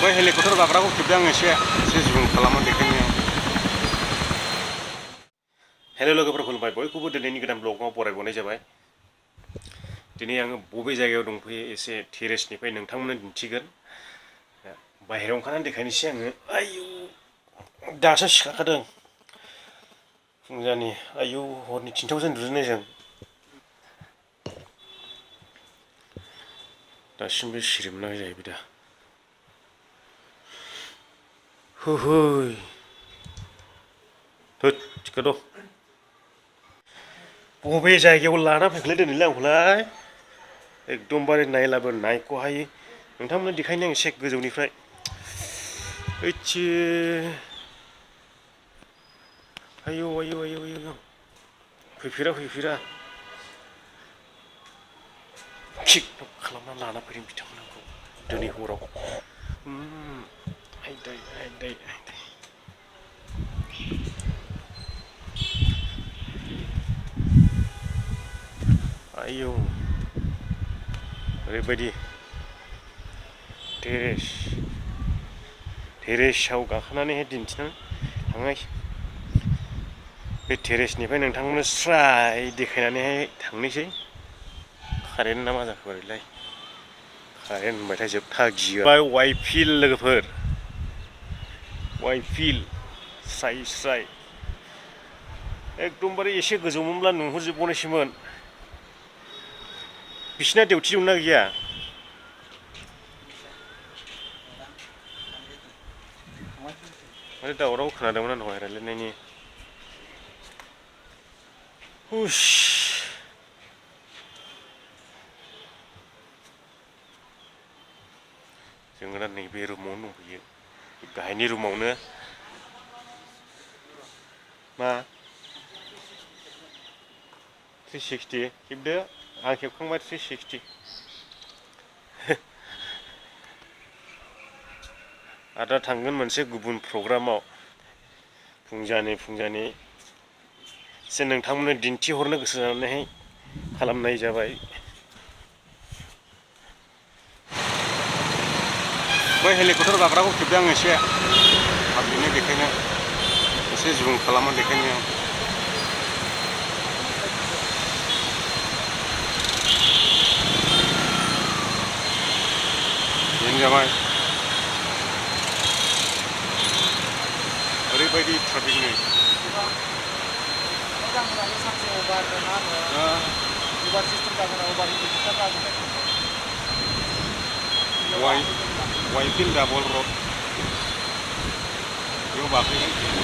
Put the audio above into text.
बै हेलिकप्टार गाग्राखौ खेबदों आं एसे जुम खालामना देखायनो। हेलो लोगोफोर खुलुमबाय, बयखौबो दिनैनि गोदान ब्लगाव बरायबावनाय जाबाय। दिनै आङो बबे जायगायाव दंफैयो एसे टेरेसनिफ्राय नोंथांमोननो दिन्थिगोन। बाहेरायाव ओंखारनानै देखायनोसै आङो। आयौ दासो सिखारखादों फुंजानि। आयौ हरनि 3थायावसो उन्दुदों जों। दासिमबो सिरिमोनाखै जाहैबाय दा। होहै होद थिखोद' बबे जायगायाव लाना फैखोलै दिनैलाय आंखौलाय। एकदमबारे नायलाबो नायख'हायै। नोंथांमोननो देखायनो आं एसे गोजौनिफ्राय। ओइथि आयौ आयौ आयौ आयौ फैफेरा किक खालामना लाना फैदों बिथांमोनखौ दिनै हराव। आयदै आयदै आयदै आयौ ओरैबायदि टेरेसआव गाखोनानैहाय दिन्थिनो थांनाय। बे टेरेसनिफ्राय नोंथांमोननो स्राय देखायनानैहाय थांनोसै। कारेन्ट ना मा जाखो ओरैलाय। कारेन्ट होनबाथाय जोबथा गियो। वाइफिल्ड लोगोफोर, वाइफिल्ड स्राय स्राय। एकदमबारे एसे गोजौमोनब्ला नुहुरजोबबावनायसोमोन। बिसिना डिउटि दंना गैया? माथो दावराव खोनादोंमोन आं दहाय रायलायनायनि। हुस जोङो दा नैबे रुमावनो दंफैयो, गाहायनि रुमावनो। मा 360 खेबदो। आं खेबखांबाय 360। आदा थांगोन मोनसे गुबुन प्रग्रामाव। फुंजानि एसे नोंथांमोननो दिन्थिहरनो गोसो जानानैहाय खालामनाय जाबाय। बै हेलिकप्टार गाग्राखौ खेबदों आं एसे थाबैनो देखायनो, एसे जुम खालामना देखायनो। बेनो जाबाय ओरैबायदि ट्राफिक नै। वाइफिल्ड डाबल रड बेयाव बाखैगोन।